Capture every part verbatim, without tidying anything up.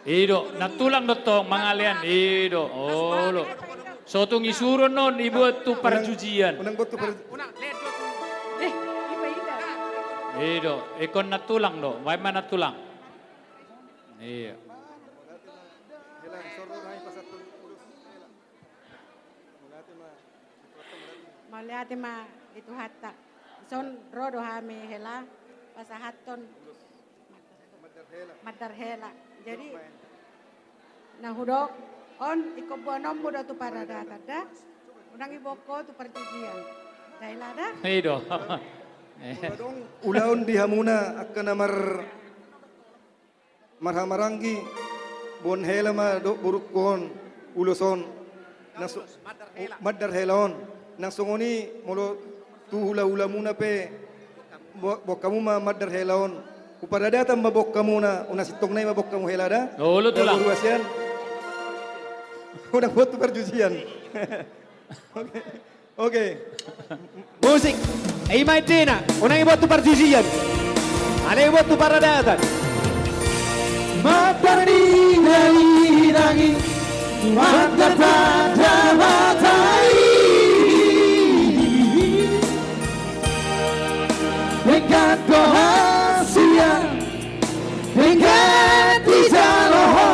I do, nantulang do tong mangalean, i do, olo. So tung isuru annon, ibuat tu parjujian. Unang, unang buat tu par- Eh, iba, iba. I do, ingkon nantulang do, baen ma nantulang. Iya. Mauliate ma di Tuhanta. Dison ro do hami hela pasahathon mandar hela. Jadi na hudok on, ingkon boanonmu do tu paradatan da. Unang iboan ho tu parjujian. Da hela da. I do. Molo adong ulaon di hamuna angka na mar- marhahamaranggi, boan hela ma dohot borungku on, ulos on, nang so-, mandar hela on. Nang songon i molo tu hulahulamuna pe, bo-, boan hamu ma mandar hela on. Tu paradatan ma boan hamuna, unang sintong nai ma boan hamu hela da. Olo, tulang. Boru hasian. Unang boan tu parjujian. Oke. Oke. Musik. I ma endena, unang iboan tu parjujian. Alai iboan tu paradatan. Mandar ni daging, mandar tanda mata i. Denggan do hasian, denggan dijalo ho,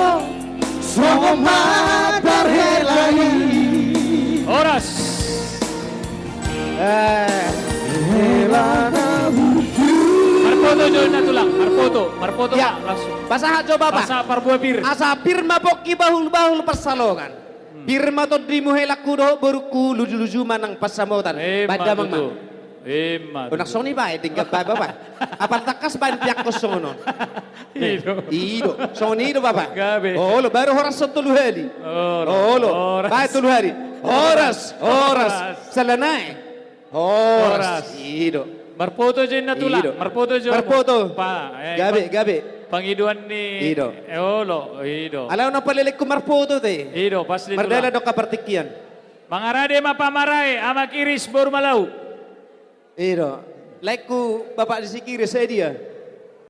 songon mandar hela i. Horas. Eh. Hela na bujur. Marpoto jo inna tulang, marpoto, marpoto. Ya. Langsung. Pasahat jo, Bapak. Pasahat parbue pir. Asa pir ma pongki bahulbahul pansalongan. Hmm. Pir ma tondimu helangku dohot borungku, lujuluju ma nang pansamotan. Ima tutu. Ima tutu. Unang songon i baen denggan baen, Bapak. Apala tangkas baen piangkos songon on. I do. I do. Songon i do, Bapak. Gabe. Olo, baru horashon tolu hali. Olo. Olo. Horas. Baen tolu hali. Horas, horas. Horas. Sala nai. Horas. Horas. I do. Marpoto jo inna tulang. I do. Marpoto jo. Marpoto. Pa, eh, gabe, pa-, gabe. Pangidoan ni. I do. Eh, olo, i do. Alai unang palelengku marpoto te. I do, pas di tulang. Mardalan do angka partingkian. Mangarade ma pamarae, Ama Kiris boru Malau. I do. Laengku Bapak ni si Kiris, sadia?